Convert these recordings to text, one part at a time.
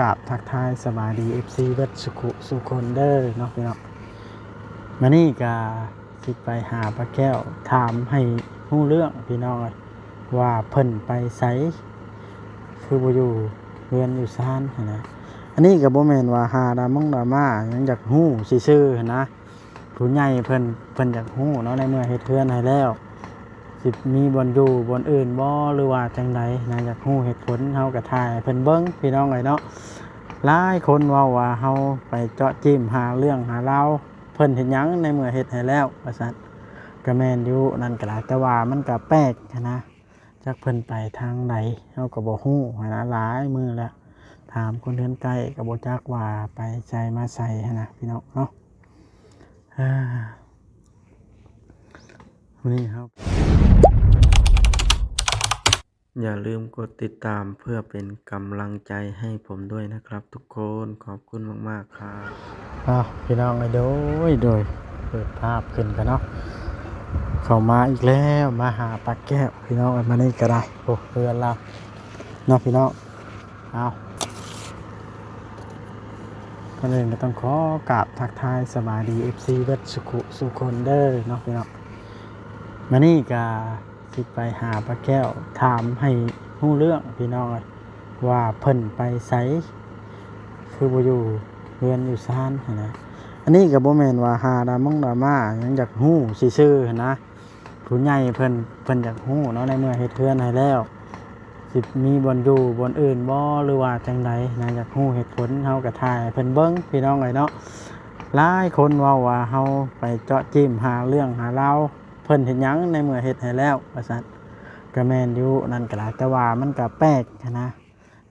ກາບທັກທາຍສະບາຍດີ ເອັຟຊີ ເບິດສຸຂຸສຸຄົນເດີເນາະພີ່ນ້ອງ. ມື້ນີ້ກະຊິໄປຫາປ້າແກ້ວ ຖາມໃຫ້ຮູ້ເລື່ອງພີ່ນ້ອງເອີຍ ວ່າເພິ່ນໄປໃສ ຄືບໍ່ຢູ່ເຮືອນຢູ່ຊານຫັ້ນນະ. ອັນນີ້ກະບໍ່ແມ່ນວ່າຫາດາມົງດາມາຫຍັງ ຢາກຮູ້ຊື່ໆຫັ້ນນະ. ຜູ້ໃຫຍ່ເພິ່ນ ເພິ່ນຢາກຮູ້ເນາະ ໃນເມື່ອເຮັດເຮືອນໃຫ້ແລ້ວ ຊິມີບ່ອນຢູ່ບ່ອນອື່ນບໍ່ ຫຼືວ່າຈັ່ງໃດນະ. ຢາກຮູ້ເຫດຜົນ ເຮົາກະຖ່າຍໃຫ້ເພິ່ນເບິ່ງພີ່ນ້ອງເອີຍເນາະ. ຫຼາຍຄົນເວົ້າວ່າເຮົາໄປເຈາະຈີ້ມຫາເລື່ອງຫາລາວ ເພິ່ນເຮັດຫຍັງໃນເມື່ອເຮັດໃຫ້ແລ້ວວ່າຊັ້ນ. ກະແມ່ນຢູ່ນັ້ນກະໄດ້ ແຕ່ວ່າມັນກະແປກຫັ້ນນະ. ຈັກເພິ່ນໄປທາງໃດ ເຮົາກະບໍ່ຮູ້ຫັ້ນນະ. ຫຼາຍມື້ແລ້ວ ຖາມຄົນເຮືອນໃກ້ກະບໍ່ຈັກວ່າໄປໃສມາໃສຫັ້ນນະພີ່ນ້ອງເນາະ. ເອີ ມື້ນີ້ເຮົາ ຢ່າລືມກົດຕິດຕາມເພື່ອເປັນກຳລັງໃຈໃຫ້ຜົມດ້ວຍນະຄັບທຸກຄົນ. ຂອບຄຸນມາກໆຄັບ. ເອົາ ພີ່ນ້ອງເອີຍ ໂດຍ ໂດຍ ເປີດພາບຂຶ້ນກັນເນາະ. ເຂົ້າມາອີກແລ້ວ ມາຫາປ້າແກ້ວພີ່ນ້ອງເອີຍ. ມານີ້ກະໄດ້ ໂອ້ ເຮືອນລາວເນາະພີ່ນ້ອງ. ເອົາ ກ່ອນອື່ນກະຕ້ອງຂໍກາບທັກທາຍສະບາຍດີ ເອັຟຊີ ເບິດສຸຂຸສຸຄົນເດີເນາະພີ່ນ້ອງ. ມື້ນີ້ກະຊິໄປຫາປ້າແກ້ວ ຖາມໃຫ້ຮູ້ເລື່ອງພີ່ນ້ອງເອີຍ ວ່າເພິ່ນໄປໃສ ຄືບໍ່ຢູ່ເຮືອນຢູ່ຊານຫັ້ນນະ. ອັນນີ້ກະບໍ່ແມ່ນວ່າຫາດາມົງດາມາຫຍັງ ຢາກຮູ້ຊື່ໆຫັ້ນນະ. ຜູ້ໃຫຍ່ເພິ່ນ ເພິ່ນຢາກຮູ້ເນາະ ໃນເມື່ອເຮັດເຮືອນໃຫ້ແລ້ວ ຊິມີບ່ອນຢູ່ບ່ອນອື່ນບໍ່ ຫຼືວ່າຈັ່ງໃດນະ. ຢາກຮູ້ເຫດຜົນ ເຮົາກະຖ່າຍໃຫ້ເພິ່ນເບິ່ງພີ່ນ້ອງເອີຍເນາະ. ຫຼາຍຄົນເວົ້າວ່າເຮົາໄປເຈາະຈີ້ມຫາເລື່ອງຫາລາວ ເພິ່ນເຮັດຫຍັງໃນເມື່ອເຮັດໃຫ້ແລ້ວວ່າຊັ້ນ. ກະແມ່ນຢູ່ນັ້ນກະໄດ້ ແຕ່ວ່າມັນກະແປກຫັ້ນນະ.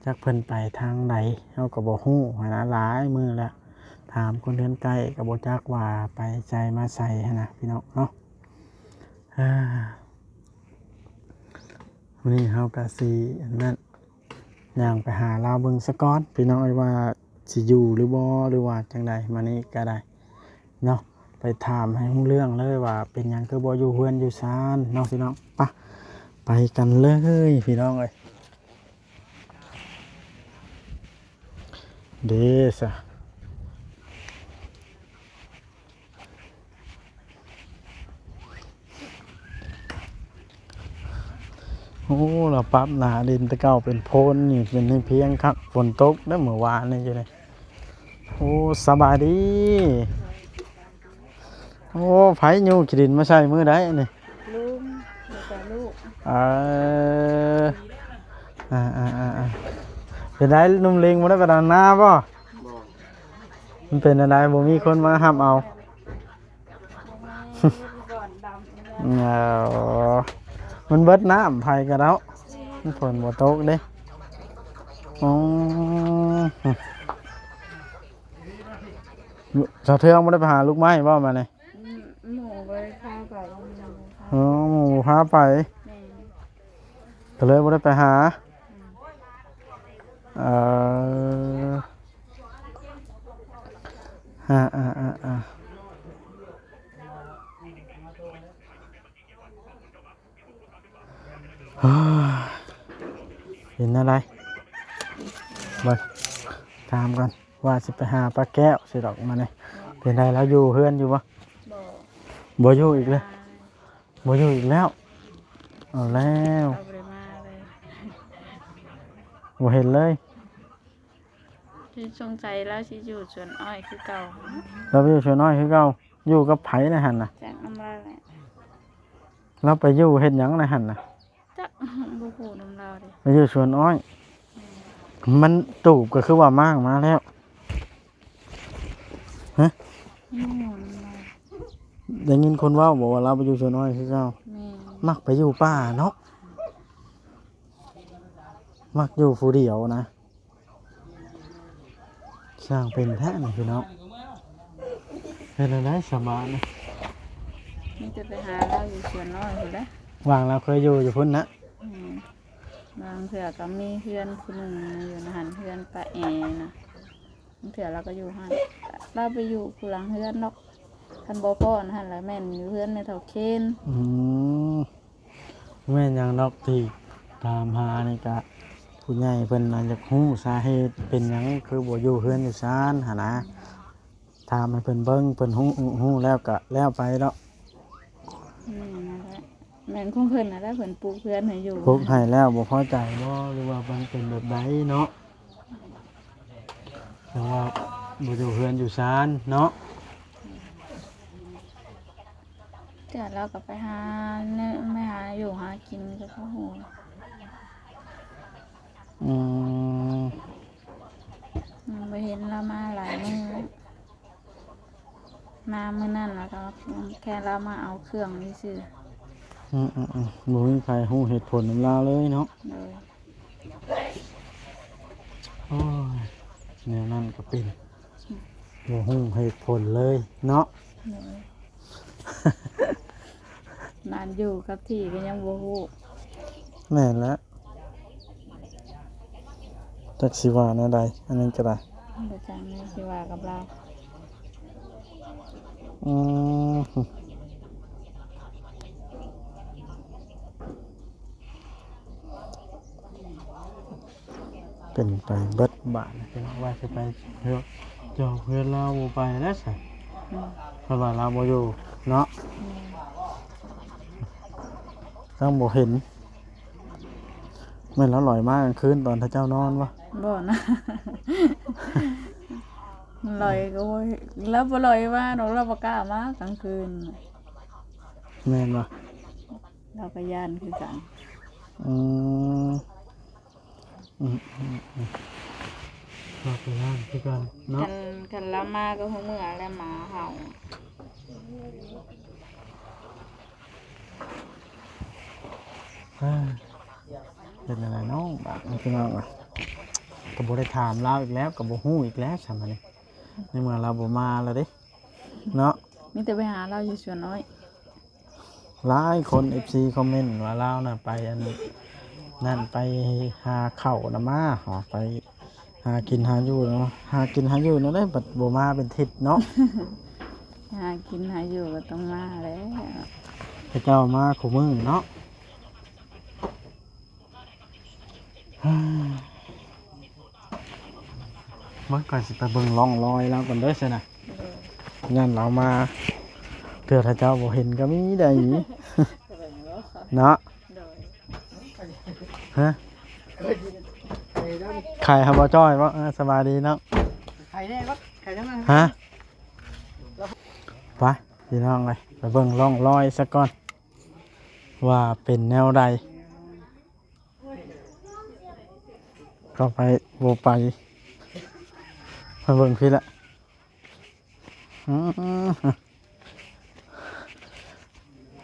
ຈັກເພິ່ນໄປທາງໃດ ເຮົາກະບໍ່ຮູ້ຫັ້ນນະ. ຫຼາຍມື້ແລ້ວ ຖາມຄົນເຮືອນໃກ້ກະບໍ່ຈັກວ່າໄປໃສມາໃສຫັ້ນນະພີ່ນ້ອງເນາະ. ເອີ ມື້ນີ້ເຮົາກະຊິອັນນັ້ນ ຍ່າງໄປຫາລາວເບິ່ງສາກ່ອນພີ່ນ້ອງເອີຍ ວ່າຊິຢູ່ຫຼືບໍ່ ຫຼືວ່າຈັ່ງໃດ. ມານີ້ກະໄດ້ເນາະ ໄປຖາມໃຫ້ຮູ້ເລື່ອງເລີຍວ່າເປັນຫຍັງຄືບໍ່ຢູ່ເຮືອນຢູ່ຊານເນາະພີ່ນ້ອງ. ປະ ໄປກັນເລີຍພີ່ນ້ອງເອີຍ. ເດຊະ ໂອ້ ລາວປັບໜ້າດິນ ແຕ່ເກົ່າເປັນໂພນ ນີ້ເປັນໃນພຽງຄັກ. ຝົນຕົກເດ້ມື້ວານນີ້ຢູ່ນີ້. ໂອ້ ສະບາຍດີ. ໂອ້ ໃຜຍູ້ຂີ້ດິນມາໃສ່ມື້ໃດນີ້? ລຸງ ແລ້ວກະລູກ. ເອີ ອ່າໆໆໆ ເປັນໃດໜຸ່ມລິງ ບໍ່ໄດ້ໄປດຳນາບໍ່? ບໍ່. ມັນເປັນຈັ່ງໃດ ບໍ່ມີຄົນມາຮັບເອົາ? ບໍ່ມີ ມີແຕ່ບ່ອນດຳ. ເອີ ມັນເບິດນ້ຳໃຜກະເນາະ ຝົນບໍ່ຕົກເດ້. ອໍ ສາວເທືອງບໍ່ໄດ້ໄປຫາລູກໄມ້ບໍ່ມານີ້? ອືມ ໝູ່ບໍ່ໄດ້ພາໄປ. ອໍ ໝູ່ພາໄປ. ແມ່ນ. ກະເລີຍບໍ່ໄດ້ໄປຫາ. ອືມ ເອີ ອາໆໆໆ ເປັນແນວໃດ ເບິ່ງ ຖາມກ່ອນ ວ່າຊິໄປຫາປ້າແກ້ວຊິດອກ. ມານີ້ ເປັນໃດ ລາວຢູ່ເຮືອນຢູ່ບໍ່? ບໍ່ ບໍ່ຢູ່ອີກເລີຍ. ບໍ່ຢູ່ອີກແລ້ວ. ເອົາແລ້ວ ລາວບໍ່ໄດ້ມາເລີຍ ບໍ່ເຫັນເລີຍ. ຄືສົງໄສລາວຊິຢູ່ສວນອ້ອຍຄືເກົ່າ. ລາວໄປຢູ່ສວນອ້ອຍຄືເກົ່າ. ຢູ່ກັບໃຜໃນຫັ້ນນະ? ຈັກນຳລາວແຫຼະ. ລາວໄປຢູ່ເຮັດຫຍັງໃນຫັ້ນນະ? ຈັກ ບໍ່ຮູ້ນຳລາວເດ້. ໄປຢູ່ສວນອ້ອຍ. ແມ່ນ. ມັນຕູບກະຄືວ່າມ້າງມາແລ້ວ. ຮະ? ບໍ່ຮູ້ນຳລາວ. ໄດ້ຍິນຄົນເວົ້າບໍ່ວ່າລາວໄປຢູ່ສວນອ້ອຍຄືເກົ່າ? ແມ່ນ. ມັກໄປຢູ່ປ່າເນາະ. ມັກຢູ່ຜູ້ດຽວນະ. ຊ່າງເປັນແທ້ນີ້ພີ່ນ້ອງ. ເຮັດແນວໃດສະບາຍນີ້? ມີແຕ່ໄປຫາລາວຢູ່ສວນອ້ອຍພຸ້ນແຫຼະ. ຫວ່າງລາວເຄີຍຢູ່ ຢູ່ພຸ້ນນະ. ອືມ ບາງເທື່ອກະມີເຮືອນຜູ້ໜຶ່ງຢູ່ຫັ້ນ ເຮືອນປ້າແອນະ. ບາງເທື່ອລາວກະຢູ່ຫັ້ນ ລາວໄປຢູ່ຜູ້ຫຼັງເຮືອນດອກ. ຄັນບໍ່ພໍ້ຫັ້ນລະແມ່ນຢູ່ເຮືອນແມ່ເຖົ້າເຄນ. ອືມ ແມ່ນຫຍັງດອກທີ່ຖາມຫານີ້ກະ ຜູ້ໃຫຍ່ເພິ່ນນະຢາກຮູ້ສາເຫດເປັນຫຍັງຄືບໍ່ຢູ່ເຮືອນຢູ່ຊານຫັ້ນນະ. ຖາມໃຫ້ເພິ່ນເບິ່ງ ເພິ່ນຮູ້ ຮູ້ແລ້ວກະແລ້ວໄປເນາະ. ແມ່ນນັ້ນແຫຼະ ແມ່ນຂອງເພິ່ນນັ້ນແຫຼະ ເພິ່ນປຸກເຮືອນໃຫ້ຢູ່ ປຸກໃຫ້ແລ້ວບໍ່ພໍໃຈບໍ່ ຫຼືວ່າມັນເປັນແບບໃດເນາະ? ຈັ່ງວ່າບໍ່ຢູ່ເຮືອນຢູ່ຊານເນາະ. ເທື່ອລາວກໍໄປຫາແນວ ໄປຫາຢູ່ຫາກິນກໍບໍ່ຮູ້. ອືມ ຍັງບໍ່ເຫັນລາວມາຫຼາຍມື້. ມາມື້ນັ້ນລະກໍແຄ່ລາວມາເອົາເຄື່ອງຊື່ໆ. ອືມໆໆ ບໍ່ມີໃຜຮູ້ເຫດຜົນນຳລາວເລີຍເນາະ. ໂດຍ. ໂອ້ຍ ແນວນັ້ນກໍເປັນ ບໍ່ຮູ້ເຫດຜົນເລີຍເນາະ. ໂດຍ. ນານຢູ່ກັບທີ່ກໍຍັງບໍ່ຮູ້. ແມ່ນແລ້ວ. ຈັກຊິວ່າແນວໃດ ອັນນີ້ກໍໄດ້. ບໍ່ຈັກແນວຊິວ່າກັບລາວ. ອືມ ເປັນໄປເບິດບາດນີ້ ວ່າຊິໄປເຮືອນ ຈອງເຮືອນລາວບໍ່ໄປແລ້ວຊະ. ອືມ ເພາະວ່າລາວບໍ່ຢູ່ເນາະ. ອືມ ຍັງບໍ່ເຫັນ. ແມ່ນລາວລອຍມາກາງຄືນຕອນເຂົາເຈົ້ານອນບໍ່? ບໍ່ນະ ລອຍກໍບໍ່ເຫັນ. ລາວບໍ່ລອຍມາດອກ ລາວບໍ່ກ້າມາກາງຄືນ. ແມ່ນບໍ່? ລາວກໍຢ້ານຄືກັນ. ອືມ ອືມໆໆ ລາວກໍຢ້ານຄືກັນເນາະ. ຄັນ ຄັນລາວມາກໍຮູ້ເມື່ອແລ້ວ ໝາເຫົ່າ. ເອີ ເປັນຈັ່ງໃດເນາະບາດນີ້ ພີ່ນ້ອງເອີຍ. ກໍບໍ່ໄດ້ຖາມລາວອີກແລ້ວ ກໍບໍ່ຮູ້ອີກແລ້ວຊະບາດນີ້ ໃນເມື່ອລາວບໍ່ມາແລ້ວເດ້ເນາະ. ມີແຕ່ໄປຫາລາວຢູ່ສວນອ້ອຍ. ຫຼາຍຄົນ ເອັຟຊີ ຄອມເມັນວ່າລາວນະໄປອັນນັ້ນ ໄປຫາເຂົ້ານຳມາ ຫາໄປຫາກິນຫາຢູ່ນຳມາ ຫາກິນຫາຢູ່ແນວໃດ ບັດບໍ່ມາເປັນທິດເນາະ. ຫາກິນຫາຢູ່ກໍຕ້ອງມາແຫຼະ ເຂົາເຈົ້າມາຄູ່ມື້ເນາະ. ເບິ່ງ ຂ້ອຍຊິໄປເບິ່ງຮ່ອງລອຍລາວກ່ອນເດີຊັ້ນນະ. ໂດຍ. ຢ້ານລາວມາ ເທື່ອຖ້າເຈົ້າບໍ່ເຫັນກໍມີໄດ໋ ເນາະ. ໂດຍ. ຮະ ໄຂ່ຫາບໍ່ຈ້ອຍບໍ່? ເອີ ສະບາຍດີເນາະ. ໄຂ່ແນ່ບໍ່? ໄຂ່ທັງນັ້ນ. ຮະ ໄປ ພີ່ນ້ອງເອີຍ ໄປເບິ່ງຮ່ອງລອຍຊະກ່ອນ ວ່າເປັນແນວໃດ. ເຂົ້າໄປບໍ່ໄປ ມາເບິ່ງພີ້ລະ. ອືມ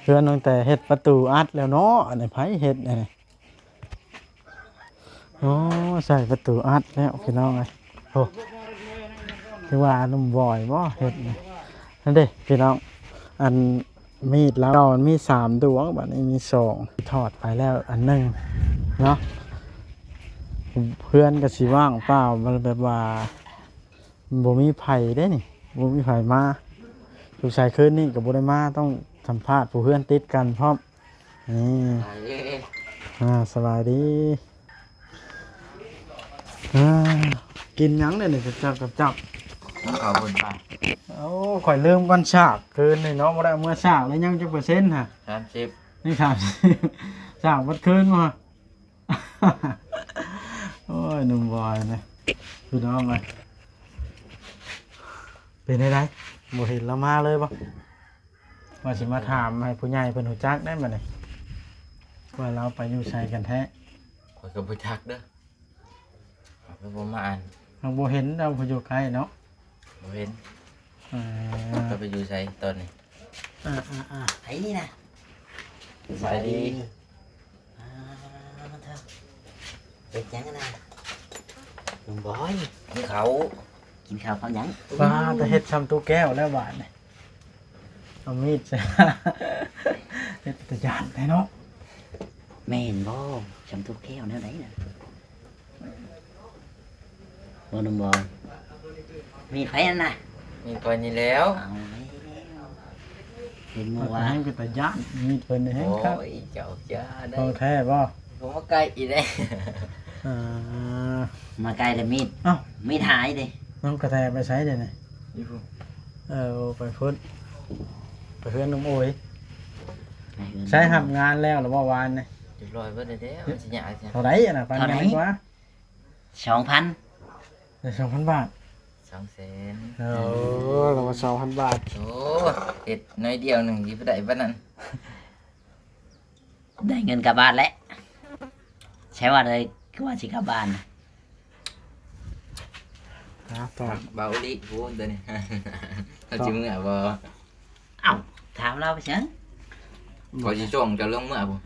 ເຮືອນຕັ້ງແຕ່ເຮັດປະຕູອັດແລ້ວເນາະ. ອັນນີ້ໃຜເຮັດອັນນີ້? ໂອ້ ໃສ່ປະຕູອັດແລ້ວພີ່ນ້ອງເອີຍ. ໂອ້ ຄືວ່າໜຸ່ມບອຍບໍ່ເຮັດນີ້? ນັ້ນເດ້ພີ່ນ້ອງ ອັນ ມີດລາວມັນມີສາມດວງ ບາດນີ້ມີສອງ ຖອດໄປແລ້ວອັນໜຶ່ງເນາະ. ເຮືອນກໍຊິວ່າງເປົ່າ ມັນແບບວ່າບໍ່ມີໃຜເດ້ນີ້ ບໍ່ມີໃຜມາ. ສົງໄສຄືນນີ້ກໍບໍ່ໄດ້ມາ ຕ້ອງສຳພາດຜູ້ເຮືອນຕິດກັນພ້ອມ. ນີ້ ສະບາຍດີ ອ່າ ສະບາຍດີ. ອ່າ ກິນຫຍັງເດ້ນີ້? ຈັບໆ ເຂົ້າເບິ່ງໄປ. ໂອ້ ຂ້ອຍລືມກ່ອນ ສາກຄືນນີ້ເນາະ ບໍ່ໄດ້ເອົາເມືອສາກເລີຍ. ຍັງຈັກເປີເຊັນຫະ? ສາມສິບ. ຍັງສາມສິບ ສາກເບິດຄືນບໍ່? ໂອ້ຍ ໜຸ່ມບອຍນະ ພີ່ນ້ອງເອີຍ. ເປັນໃດ ບໍ່ເຫັນລາວມາເລີຍບໍ່? ວ່າຊິມາຖາມໃຫ້ຜູ້ໃຫຍ່ເພິ່ນຮູ້ຈັກໄດ້ບັດນີ້ ວ່າລາວໄປຢູ່ໃສກັນແທ້. ຂ້ອຍກໍບໍ່ຈັກເດີ ຂ້ອຍກໍບໍ່ມາອັນ ເຮົາບໍ່ເຫັນລາວຢູ່ໃກ້ເນາະ. ບໍ່ເຫັນ. ເອີ ເຂົາໄປຢູ່ໃສຕອນນີ້? ອ່າໆໆ ໃຜນີ້ນະ? ສະບາຍດີ. ອ່າ ເປັນຫຍັງນະ ລຸງບອຍ? ກິນເຂົ້າ. ກິນເຂົ້າກັບຫຍັງ? ປາ ແຕ່ເຮັດຊ່ຳຕູ້ແກ້ວແລ້ວບາດນີ້ ເອົາມີດໃສ່ ເຮັດຕາຢ້ານແທ້ເນາະ. ແມ່ນບໍ່? ຊ່ຳຕູ້ແກ້ວແນວໃດນະ? ບໍ່ໜຸ່ມບໍ່? ມີດໃຜຫັ້ນນະ? ມີດຂ້ອຍນີ້ແຫຼ້ວ. ເອົາແລ້ວ ເຫັນໝູ່ວ່າ ແຮງເປັນຕາຢ້ານ ມີດເພິ່ນແຮງຄັກ. ໂອ້ຍ ເຈົ້າຢ່າໄດ໋. ຂອງແທ້ບໍ່? ບໍ່ມາໃກ້ອີກເດ້. ອ່າ ມາໃກ້ແລ້ວມີດ ເອົ້າ ມີດຫາຍເດ້. ນ້ອງກະແຕໄປໃສເດນີ້? ຢູ່ພຸ້ນ. ເອີ ໄປພຸ້ນ ໄປເຮືອນນ້ອງໂອຍ. ໃຊ້ຮັບງານແລ້ວລະບໍ່ວານນີ້? ຮຽບຮ້ອຍເບິດແລ້ວ. ມັນຊິຍາກຈັ່ງໃດ? ເທົ່າໃດຫັ້ນນະ? ປານຫຍັງດີກວ່າ? ສອງພັນ. ໄດ້ສອງພັນບາດ. ສອງແສນ. ໂອ້ ລະວ່າສອງພັນບາດ. ໂອ້ ເຮັດໜ້ອຍດຽວໜຶ່ງຊິໄດ້ປານນັ້ນ. ໄດ້ເງິນກັບບ້ານແລ້ວ. ໃຊ່ວ່າໄດ້ ຄືວ່າຊິກັບບ້ານນະ? ຫາຕໍ່ ເບົາອີ່ຫຼີພຸ້ນຕົວນີ້. ເຮົາຊິເມືອບໍ່? ເອົ້າ ຖາມລາວໄປຊັ້ນ. ຂ້ອຍຊິສົ່ງເຈົ້າລົງເມືອພຸ້ນ.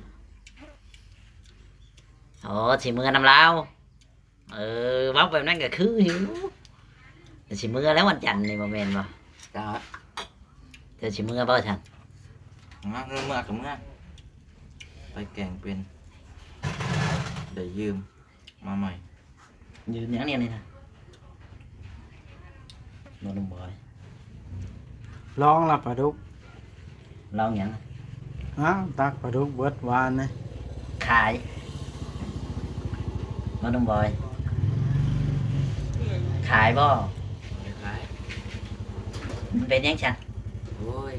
ໂອ້ ຊິເມືອນຳລາວ. ເອີ ເວົ້າແບບນັ້ນກະຄືຢູ່. ຊິເມືອແລ້ວວັນຈັນນີ້ ບໍ່ແມ່ນບໍ່? ຈ້າ ເຈົ້າຊິເມືອບໍ່ຊັ້ນ? ເມືອກະເມືອ ໄປແກງເປັນ ໄດ້ຢືມມາໃໝ່. ຢືມຫຍັງແນວນີ້ນະ? ບໍ່ ນ້ອງບອຍ ລອງລະປາດຸກ. ລອງຫຍັງ? ອ້າວ ຕັກປາດຸກເບິດວານນີ້. ຂາຍບໍ່ ນ້ອງບອຍ? ຂາຍບໍ່? ຂາຍ. ມັນເປັນຫຍັງຊັ້ນ? ໂອ້ຍ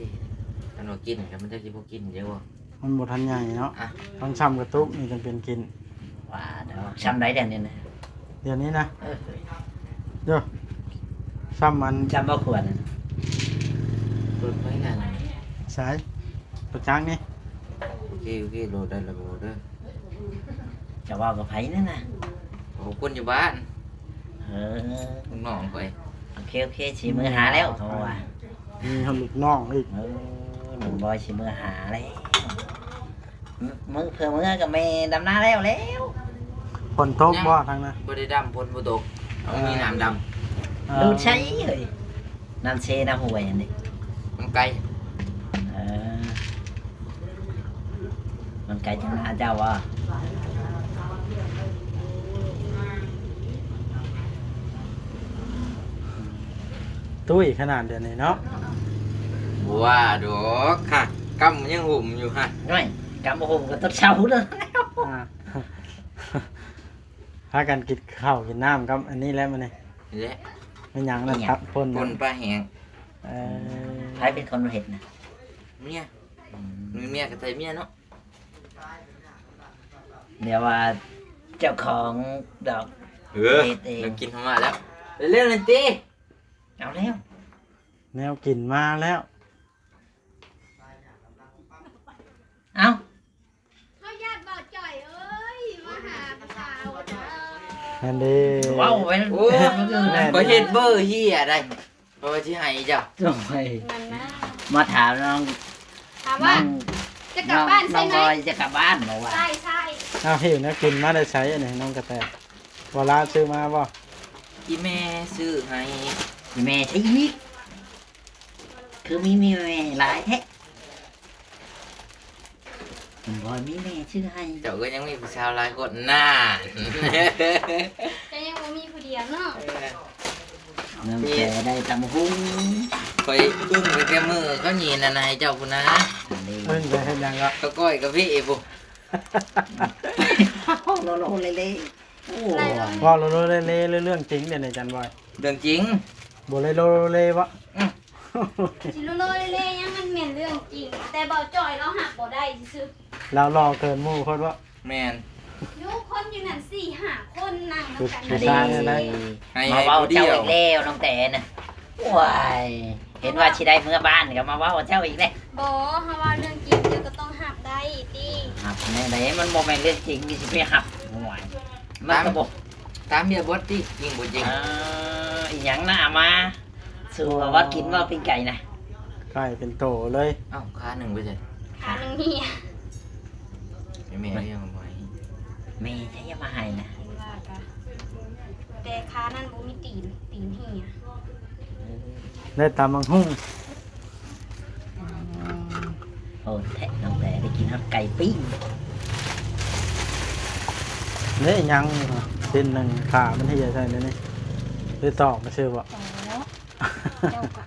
ຄັນວ່າກິນກະມັນຈັກຊິບໍ່ກິນເດ້ບໍ່? ມັນບໍ່ທັນໃຫຍ່ເນາະ. ອ່ະ ຕ້ອງຊ່ຳກະຕຸກນີ້ຈັ່ງເປັນກິນ. ວ່າດອກ ຊ່ຳໃດດຽວນີ້ນະ? ດຽວນີ້ນະ? ເອີ ໂຢ ຊ່ຳມັນ ຊ່ຳບໍ່ຂວດນະ? ເປີດໄວ້ນັ້ນ ໃສ ປະຈັກນີ້. ໂອເຄ ໂອເຄ ໂຫຼດໄດ້ລະໂຫຼດເດີ. ຈະເວົ້າກັບໃຜນັ້ນນະ? ເວົ້າກັບຄົນຢູ່ບ້ານ. ເອີ ລູກນ້ອງຂ້ອຍ. ໂອເຄ ໂອເຄ ຊິເມືອຫາແລ້ວ ເຂົາວ່າ. ມີຮອດລູກນ້ອງອີກ. ເອີ ນ້ອງບອຍຊິເມືອຫາແລ້ວ. ມື້ ມື້ເພື່ອເມືອກັບແມ່ດຳນາແລ້ວແລ້ວ. ຝົນຕົກບໍ່ທາງນັ້ນ? ບໍ່ໄດ້ດຳ ຝົນບໍ່ຕົກ. ເອີ ບໍ່ມີນ້ຳດຳ. ເອີ ລູດໃສເອີຍ? ນ້ຳເຊນ້ຳຫ້ວຍອັນນີ້ ມັນໄກ. ເອີ ມັນໄກຈາກນາເຈົ້າບໍ່? ຕຸ້ຍຂະໜາດດຽວນີ້ເນາະ. ບໍ່ວ່າດອກ ກຳຍັງຫຸ້ມຢູ່ຫັ້ນ. ໂອ້ຍ ກຳບໍ່ຫຸ້ມກະຕົດເຊົາເລີຍ. ອ່າ ພາກັນກິນເຂົ້າກິນນ້ຳກັບອັນນີ້ແຫຼະມື້ນີ້. ນີ້ແຫຼະ. ແມ່ນຫຍັງນະ? ອີຫຍັງ? ຕັບປົ່ນ ປົ່ນປາແຫ້ງ. ເອີ ໃຜເປັນຄົນເຮັດນະ? ເມຍ. ອືມ ມີເມຍກະໃສ່ເມຍເນາະ. ດຽວວ່າເຈົ້າຂອງດອກ. ເອີ ເຮັດເອງ. ດຽວກິນເຂົ້າມາແລ້ວ. ເລັວໆ ນັ້ນຕິ. ເອົາແລ້ວ ແນວກິນມາແລ້ວ. ເອົ້າ ເຮົາຢ້ານບໍ່ຈ່ອຍເອີຍ ມາຫາຜູ້ສາວ. ຫັ້ນເດ້ ເວົ້າໄປ. ໂອ້ຍ ແມ່ນ ຂ້ອຍເຮັດເບີເຮຍໄດ໋ ຂ້ອຍວ່າຊິໃຫ້ເຈົ້າ. ໂອ້ຍ ນັ້ນນະ ມາຖາມນ້ອງ ຖາມວ່າ ນ້ອງ ຈະກັບບ້ານໃຊ່ໄໝ? ນ້ອງບອຍຈະກັບບ້ານບໍ່ວ່າ? ໃຊ່ ໃຊ່. ເອົາ ຫິ້ວແນວກິນມາແຕ່ໃສອັນນີ້ ນ້ອງກະແຕ? ບໍ່ລາຊື້ມາບໍ່? ອີ່ແມ່ຊື້ໃຫ້. ອີ່ແມ່ໃສອີກ? ຄືມີ ມີແມ່ຫຼາຍແທ້. ບໍ່ມີແມ່ຊື້ໃຫ້. ເຈົ້າກະຍັງມີຜູ້ສາວຫຼາຍຄົນນາ. ກະຍັງບໍ່ມີຜູ້ດຽວເນາະ. ເອີ ນ້ອງແຕ່ໄດ້ຕຳຫຸ່ງ. ຂ້ອຍອຶ້ງຕັ້ງແຕ່ມື້ເຂົາຍິນອັນນັ້ນໃຫ້ເຈົ້າພຸ້ນນາ. ອຶ້ງໄປເຮັດຫຍັງເກາະ? ເຂົ້າກ້ອຍກະເພພຸ້ນ. ໂລໂລເລເລ. ໂອ້ ເວົ້າໂລໂລເລເລ ເລື່ອງຈິງເດນີ້ ຈັນບອຍ? ເລື່ອງຈິງ. ບໍ່ໄດ້ໂລເລເບາະ? ອືມ ຊິໂລໂລເລເລຫຍັງ ມັນແມ່ນເລື່ອງຈິງ ແຕ່ເບົາຈ່ອຍລາວຮັບບໍ່ໄດ້ຊື່ໆ. ລາວຫຼໍ່ເກີນໝູ່ໂພດເບາະ? ແມ່ນ. ຢູ່ຄົນຢູ່ນັ້ນສີ່ຫ້າຄົນນັ່ງນຳກັນ. ຜູ້ຊາຍນັ້ນນະ ໃຫ້ ມາເວົ້າເຈົ້າອີກແລ້ວ ນ້ອງແຕນະ. ໂອ້ຍ ເຫັນວ່າຊິໄດ້ເມືອບ້ານກະມາເວົ້າເຈົ້າອີກແລ້ວ. ບໍ່ ເຮົາເວົ້າເລື່ອງຈິງ ເຈົ້າກະຕ້ອງຮັບໄດ້ຕິ. ຮັບແນວໃດ? ມັນບໍ່ແມ່ນເລື່ອງຈິງ ຊິໄປຮັບ. ໂອ້ຍ ມັນກະບໍ່ ຕາມເບຍບົດຕິ ຈິງບໍ່ຈິງ. ເອີ ອີ່ຫຍັງນະ ເອົາມາ ສູ່ວ່າເວົ້າກິນ ເວົ້າປີ້ງໄກ່ນະ. ໄກ່ເປັນໂຕເລີຍ. ເອົ້າ ຂາໜຶ່ງໄປໃສ? ຂາໜຶ່ງເຮຍ. ແມ່ ແມ່ໃຜເອົາມາໃຫ້? ແມ່ໃຜເອົາມາໃຫ້ນະ? ເຫັນວ່າກະ ແຕ່ຂານັ້ນບໍ່ມີຕີນ ຕີນເຮຍ. ໄດ້ຕຳບັກຫຸ່ງ. ອືມ ໂຫດແທ້ ນ້ອງແຕໄດ້ກິນຮອດໄກ່ປີ້ງ. ເດ້ ຍັງ ຊິ້ນໜຶ່ງ ຂາມັນເຮຍໃສ່ນີ້ ໄດ້ຕອກໄປຊື່ເບາະ? ເຈົ້າກະ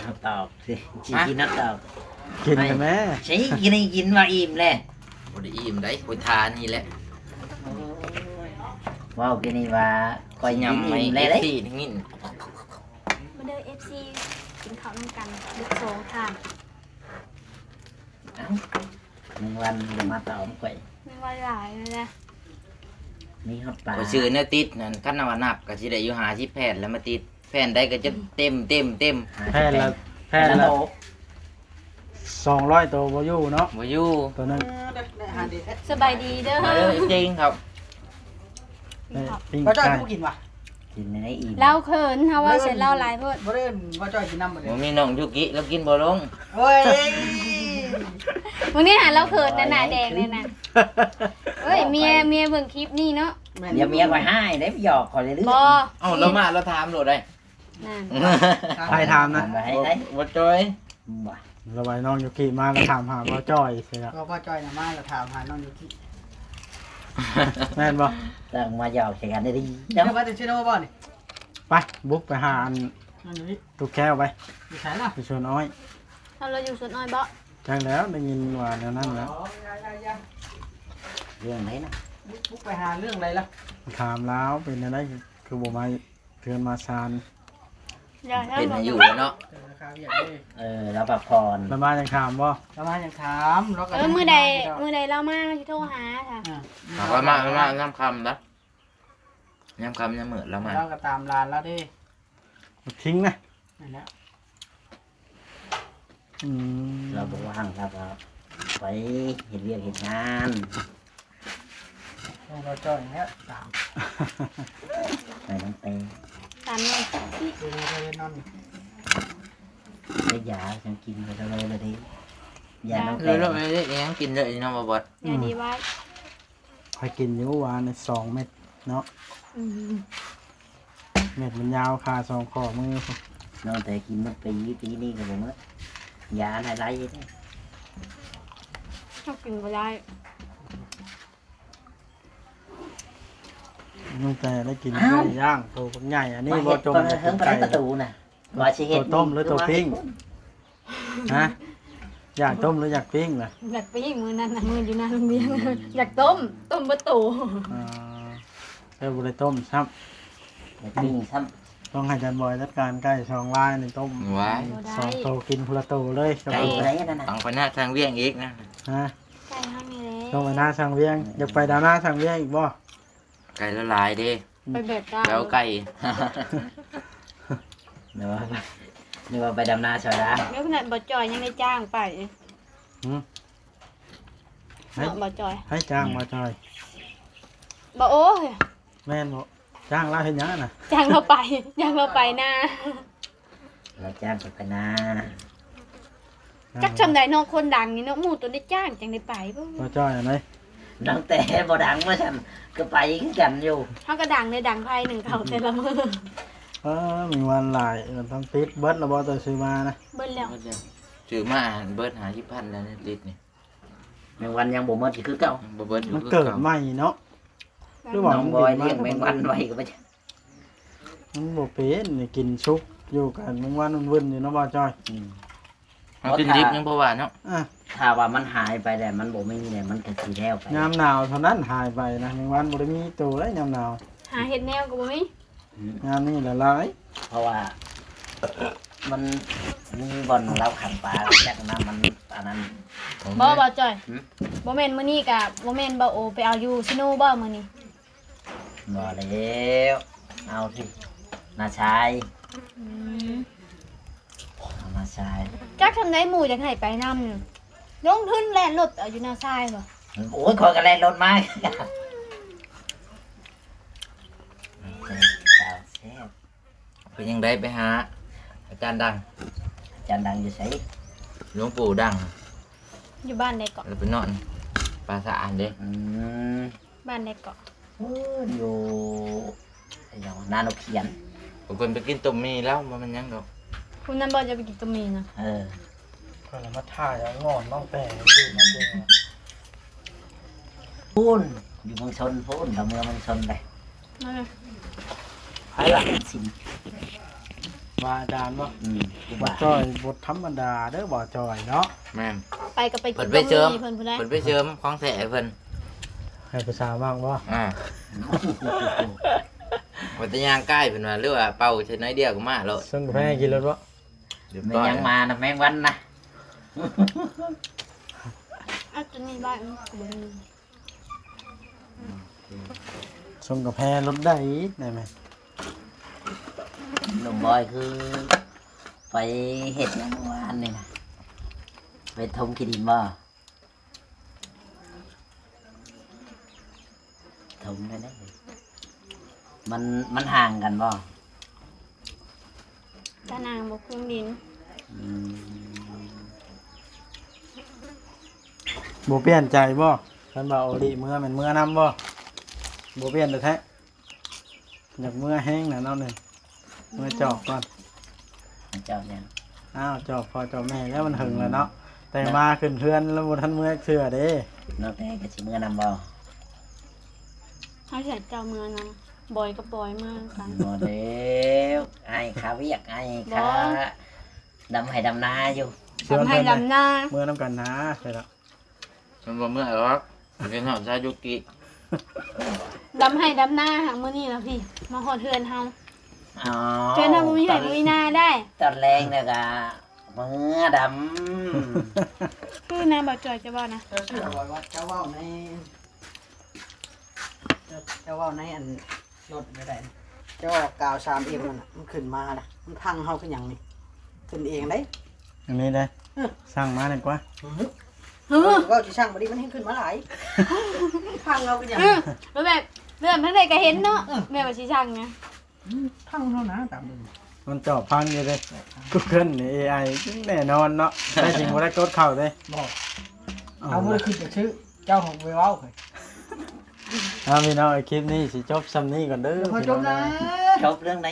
ເຮົາຕອບຊິ ຊິກິນເຮົາຕອບ. ກິນແມ່ ຊິກິນໃຫ້ກິນວ່າອີ່ມແຫຼະ. ບໍ່ໄດ້ອີ່ມໃດ໋ ຂ້ອຍທານີ້ແຫຼະ. ໂອ້ ເວົ້າຄືນີ້ວ່າຂ້ອຍກິນອີ່ມແລ້ວເດ້ ເອັຟຊີໄດ້ຍິນ. ມາເດີ ເອັຟຊີ ກິນເຂົ້ານຳກັນເບິດສອງທ່ານ. ເອົ້າ ແມງວັນບໍ່ມາຕອມຂ້ອຍ ແມງວັນຫຼາຍແລ້ວນະ ມີຮອດປາ. ຂ້ອຍຊື້ແນວຕິດນັ້ນ ຄັນວ່ານັບກໍຊິໄດ້ຢູ່ຫ້າສິບແຜ່ນ ແລ້ວມາຕິດແຜ່ນໃດກໍຈະເຕັມໆໆ. ຫ້າສິບແຜ່ນ ແຜ່ນລະ ແຜ່ນລະ ສອງຮ້ອຍໂຕບໍ່ຢູ່ເນາະ ບໍ່ຢູ່ໂຕໜຶ່ງ. ສະບາຍດີເດີ ມາເດີ ເອັຟຊີ ກິນເຂົ້າ. ເອີ ປີ້ງໄກ່ ບໍ່ຈ່ອຍຄືບໍ່ກິນຫວາ? ກິນໃນອີ່ມ ລາວເຂີນ ເຮົາເວົ້າໃສ່ລາວຫຼາຍໂພດ. ບໍ່ໄດ້ເອີ້ນບໍ່ຈ່ອຍກິນນຳບໍ່ເດ້? ບໍ່ມີນ້ອງຢູກິ ລາວກິນບໍ່ລົງ. ໂອ້ຍ ມື້ນີ້ຫາລາວເຂີນນະ ໜ້າແດງເລີຍນະ. ເອີຍ ເມຍ ເມຍເບິ່ງຄລິບນີ້ເນາະ. ດຽວເມຍຂ້ອຍຮ້າຍເດ້ ຫຍອກຂ້ອຍເລື້ອຍໆ. ບໍ່ ເອົ້າ ລາວມາລາວຖາມໂລດໄດ໋. ນັ້ນ ໃຜຖາມນະ? ບໍ່ຈ່ອຍ. ລະໄວນ້ອງຢູກິມາລະຖາມຫາບໍ່ຈ່ອຍຊິລະ. ບໍ່ ບໍ່ຈ່ອຍນະມາລະຖາມຫານ້ອງຢູກິ ແມ່ນບໍ່? ຕັ້ງມາຫຍອກໃສ່ກັນໄດ້ດີເນາະ. ເດີວ່າແຕ່ຊິໂນບໍ່ນີ້? ໄປ ບຸກໄປຫາອັນ ອັນນີ້ ຕູ້ແກ້ວໄປ. ຢູ່ໃສລະ? ຢູ່ສວນອ້ອຍ. ເຮົາລະຢູ່ສວນອ້ອຍບໍ່? ຈັກແລ້ວ ໄດ້ຍິນວ່າແນວນັ້ນແຫຼະ. ເລື່ອງໃດນະ? ບຸກ ບຸກໄປຫາເລື່ອງໃດລະ? ຖາມລາວເປັນແນວໃດ ຄືບໍ່ມາ ເຮືອນມາຊານ ເປັນໃຫ້ຢູ່ແລ້ວເນາະ. ເອີ ລາວພັກຜ່ອນ ລາວມາຍັງຖາມບໍ່? ລາວມາຍັງຖາມ ລາວກໍ ເອີ ມື້ໃດ ມື້ໃດລາວມາ ຊິໂທຫາ. ອ່າ ລາວມາ ລາວມາຍາມຄ່ຳນະ ຍາມຄ່ຳຍາມມືດລາວມາ. ລາວກໍຕາມຫຼານລາວເດ້ ຖິ້ງນະ ນັ້ນແຫຼະ. ອືມ ລາວບໍ່ວ່າງ ລາວກໍໄປເຮັດວຽກເຮັດງານ. ຕ້ອງລໍຈ່ອຍແລ້ວ ຕາມ ໄປນຳແຕ່ ຕາມນອນ ເປັນນອນ ໄດ້ຢາ ຍັງກິນໄປເທົ່າໃດລະເດ້ ຢານອນແຕ່ ເອີ ເລີຍ ຍັງກິນເລີຍເນາະ ບໍ່ບອດ. ຢາດີໄວ້ ຂ້ອຍກິນຢູ່ວານນີ້ສອງເມັດເນາະ. ອືມ ເມັດມັນຍາວຄ່າສອງຂໍ້ມືພຸ້ນ. ນ້ອງແຕ່ກິນໝົດປີ ປີນີ້ກໍບໍ່ໝົດ ຢາໃຫ້ໄຫຼເດ້. ເຮົາກິນບໍ່ໄດ້ ນ້ອງແຕ່ໄດ້ກິນ ອ້າວ ໄກ່ຍ່າງໂຕບັກໃຫຍ່ ອັນນີ້ບໍ່ຈົ່ງກິນໄກ່ ປະຕູນະ ວ່າຊິເຮັດ ໂຕຕົ້ມຫຼືໂຕປີ້ງ? ຮະ ຢາກຕົ້ມຫຼືຢາກປີ້ງລະ? ຢາກປີ້ງ ມື້ນັ້ນນະ ມື້ຢູ່ໜ້າໂຮງຮຽນ ອືມ ຢາກຕົ້ມ ຕົ້ມເບິດໂຕ. ອ່າ ເອີ ບໍ່ໄດ້ຕົ້ມຊ້ຳ ຢາກປີ້ງຊ້ຳ. ຕ້ອງໃຫ້ຈານບອຍຈັດການໄກ່ສອງລາຍນີ້ຕົ້ມ ວ້າຍ ສອງໂຕ ກິນຄົນລະໂຕເລີຍ. ໄກ່ໄດ້ອັນນັ້ນນະ ຕ້ອງໄປໜ້າທາງວຽງອີກນະ. ຮະ ໄກ່ເຮົານີ້ແຫຼະ ຕ້ອງໄປໜ້າທາງວຽງ. ຢາກໄປດຳນາທາງວຽງອີກບໍ່? ໄກ່ລະຫຼາຍເດ້ ໄປແບກໄກ່ ແລ້ວໄກ່ ນຶກວ່າ ນຶກວ່າໄປດຳນາຊອຍລາວ. ແລ້ວຂະໜາດບໍ່ຈ່ອຍຍັງໄດ້ຈ້າງໄປ. ຫື ໃຫ້ ເນາະ ບໍ່ຈ່ອຍ ໃຫ້ຈ້າງບໍ່ຈ່ອຍ ບໍ່ ໂອ້ຍ ແມ່ນບໍ່? ຈ້າງລາວເຮັດຫຍັງຫັ້ນນະ? ຈ້າງລາວໄປ ຈ້າງລາວໄປນາ. ລາວຈ້າງຂ້ອຍໄປນາ ຈັກຊ່ຳໃດເນາະ ຄົນດັງນີ້ເນາະ ໝູ່ຕົວໄດ້ຈ້າງຈັ່ງໄດ້ໄປ. ບໍ່ຈ່ອຍອັນໃດ ດັງແຕ່ບໍ່ດັງວ່າຊັ້ນ ກໍໄປຄືກັນຢູ່. ເຮົາກໍດັງເດ້ ດັງໄຟໜຶ່ງເຂົ້າແຕ່ລະມື້. ເອີ ມີວານຫຼາຍ ມັນຕ້ອງຕິດ. ເບິດແລ້ວບໍ່ ເຈົ້າຊື້ມານະ? ເບິດແລ້ວ ຊື້ມາເບິດຫ້າສິບພັນແລ້ວ ຕິດນີ້. ແມງວັນຍັງບໍ່ໝົດ ຄືເກົ່າ ບໍ່ເບິດ ມັນເກີດໃໝ່ເນາະ. ຫຼືວ່າ ນ້ອງບອຍລ້ຽງແມງວັນໄວ້ກໍບໍ່ຈັກ ມັນບໍ່ເປັນ ໄດ້ກິນສຸກຢູ່ກັນ ແມງວັນມັນວຶ່ນຢູ່ເນາະ ບ່າວຈ້ອຍ. ອືມ ເຮົາກິນດິບຍັງບໍ່ວ່າເນາະ. ອ່າ ຖ້າວ່າມັນຫາຍໄປແລ້ວ ມັນບໍ່ມີແລ້ວ ມັນກໍຊິແລ້ວໄປ. ຍາມໜາວເທົ່ານັ້ນຫາຍໄປນະ ແມງວັນບໍ່ໄດ້ມີໂຕໃດຍາມໜາວ ຫາເຮັດແນວກໍບໍ່ມີ. ອືມ ຍາມນີ້ລະຫຼາຍ ເພາະວ່າມັນມີບ່ອນລາວຂັງປາ ຈັກນຳມັນອັນນັ້ນ. ບໍ່ ບ່າວຈ້ອຍ ຫື ບໍ່ແມ່ນມື້ນີ້ກະບໍ່ແມ່ນ ບ່າວໂອໄປເອົາຢູ່ຊີໂນບໍ່ມື້ນີ້? ບໍ່ແລ້ວ ເອົາທີ່ນ້າຊາຍ. ອືມ ເອົານ້າຊາຍ. ຈັກຊ່ຳໃດໝູ່ຢາກໃຫ້ໄປນຳ ລົງທຶນແລ່ນລົດເອົາຢູ່ນ້າຊາຍບໍ່? ໂອ້ຍ ຂ້ອຍກໍແລ່ນລົດມາ. ແຊບ ເປັນຈັ່ງໃດໄປຫາອາຈານດັງ? ອາຈານດັງຢູ່ໃສ? ຫຼວງປູ່ດັງ ຢູ່ບ້ານໃດເກາະ? ລາວໄປນອນປ່າສະອານເດ້. ອືມ ບ້ານໃດເກາະ? ໂອ້ ຢູ່ ໄປຫຍັງ ນານົກຂຽນ. ເພິ່ນໄປກິນຕົ້ມໝີ່ແລ້ວ ບໍ່ແມ່ນຫຍັງດອກ. ຜູ້ນັ້ນບໍ່ຈະໄປກິນຕົ້ມໝີ່ນະ? ເອີ ຂ້ອຍລະມາຖ່າຍເອົາງອນນ້ອງແຕງ ນ້ອງແຕງ ພຸ້ນ ຢູ່ເມືອງຊົນພຸ້ນ ລາວເມືອເມືອງຊົນເດ້. ໃຜລະ? ສິນ ວ່າອາຈານບໍ່? ອືມ ບ່າວຈ້ອຍບໍ່ທຳມະດາເດີ ບ່າວຈ້ອຍເນາະ. ແມ່ນ ໄປກໍໄປກິນຕົ້ມໝີ່ເພິ່ນພຸ້ນແຫຼະ ເພິ່ນໄປເສີມຂອງແທ້ເພິ່ນ. ໃຫ້ຜູ້ສາວມັກບໍ່? ອ່າ ວ່າແຕ່ຍ່າງໃກ້ເພິ່ນວ່າ ຫຼືວ່າເປົ່າໃສ່ໜ້ອຍດຽວກໍມາໂລດ. ຊົງກາແຟກິນໂລດບໍ່? ແມ່ນຫຍັງມານະ ແມງວັນນະ. ເອົາຕົວນີ້ໄວ້ ມັນກໍບໍ່ມີ. ຊົງກາແຟລົດໄດ້ ໄດ້ໄໝ? ໜຸ່ມບອຍຄືໄປເຮັດຫຍັງວານນີ້ນະ? ໄປຖົມຂີ້ດິນບໍ່? ຖົມໄດ້ເດ້. ມັນ ມັນຫ່າງກັນບໍ່? ຕານາງບໍ່ຄຸມດິນ. ອືມ ບໍ່ປ່ຽນໃຈບໍ່? ຄັນວ່າໂອລິເມືອແມ່ນເມືອນຳບໍ່? ບໍ່ປ່ຽນແທ້ໆ. ຢາກເມືອແຮງນະເນາະນີ້. ເມືອຈອບກ່ອນ. ມາຈອບຫຍັງ? ອ້າວ ຈອບພໍ່ຈອບແມ່ແລ້ວ ມັນເຫິງແລ້ວເນາະ. ແຕ່ມາຂຶ້ນເຮືອນແລ້ວບໍ່ທັນເມືອຈັກເທື່ອເດ້. ນ້ອງແຕກໍຊິເມືອນຳບໍ່? ໃຫ້ໃສ່ເຈົ້າເມືອນຳ. ບອຍກັບບອຍເມືອນຳກັນ. ບໍ່ແລ້ວ ອ້າຍຄາວຽກ ອ້າຍຄາດຳໄຮ່ດຳນາຢູ່. ດຳໄຮ່ດຳນາ ເມືອນຳກັນນາ ໃຊ່ລະ. ມັນບໍ່ເມື່ອຍດອກ ເປັນຮອດຊາຢູກິ. ດຳໄຮ່ດຳນາຫາ ມື້ນີ້ລະພີ່ ມາຮອດເຮືອນເຮົາ. ອໍ ເຮືອນເຮົາບໍ່ມີໄຮ່ບໍ່ມີນາໄດ໋. ຕອນແລງແລ້ວກະເມືອດຳ. ຄືນາບໍ່ຈ່ອຍຈະເວົ້ານະ. ເຈົ້າເຊື່ອບໍ່ວ່າເຈົ້າເວົ້າໃນ ເຈົ້າ ເຈົ້າເວົ້າໃນອັນລົດໄດ້ໃດ໋. ເຈົ້າເວົ້າກາວສາມເອັມນັ້ນນະ ມັນຂຶ້ນມານະ ມັນພັງເຮົາຄືຫຍັງນີ້? ຂຶ້ນເອງເດ້. ອັນນີ້ເດ້ ເອີ ສັ່ງມາດີກວ່າ. ເອີ ເວົ້າຊິສັ່ງ ບັດນີ້ມັນແຮ່ງຂຶ້ນມາຫຼາຍ ພັງເຮົາຄືຫຍັງ? ເອີ ແບບ ແບບທາງໃດກໍເຫັນເນາະ. ເອີ ແບບວ່າຊິສັ່ງນະ ອືມ ພັງເຮົານະ ຕາມເບິ່ງ ມັນຈອບພັງຢູ່ເດ້. ກູເກີນນີ້ ເອໄອ ແນ່ນອນເນາະ ແທ້ຈິງບໍ່ໄດ້ກົດເຂົ້າເດ້. ບໍ່ ເອົາ ເອົາບໍ່ໄດ້ຂຶ້ນໄປຊື້ ເຈົ້າຫອກໄປເວົ້າ. ເອົາ ພີ່ນ້ອງ ຄລິບນີ້ຊິຈົບຊ່ຳນີ້ກ່ອນເດີ. ພໍຈົບແລ້ວ ຈົບເລື່ອງໃດ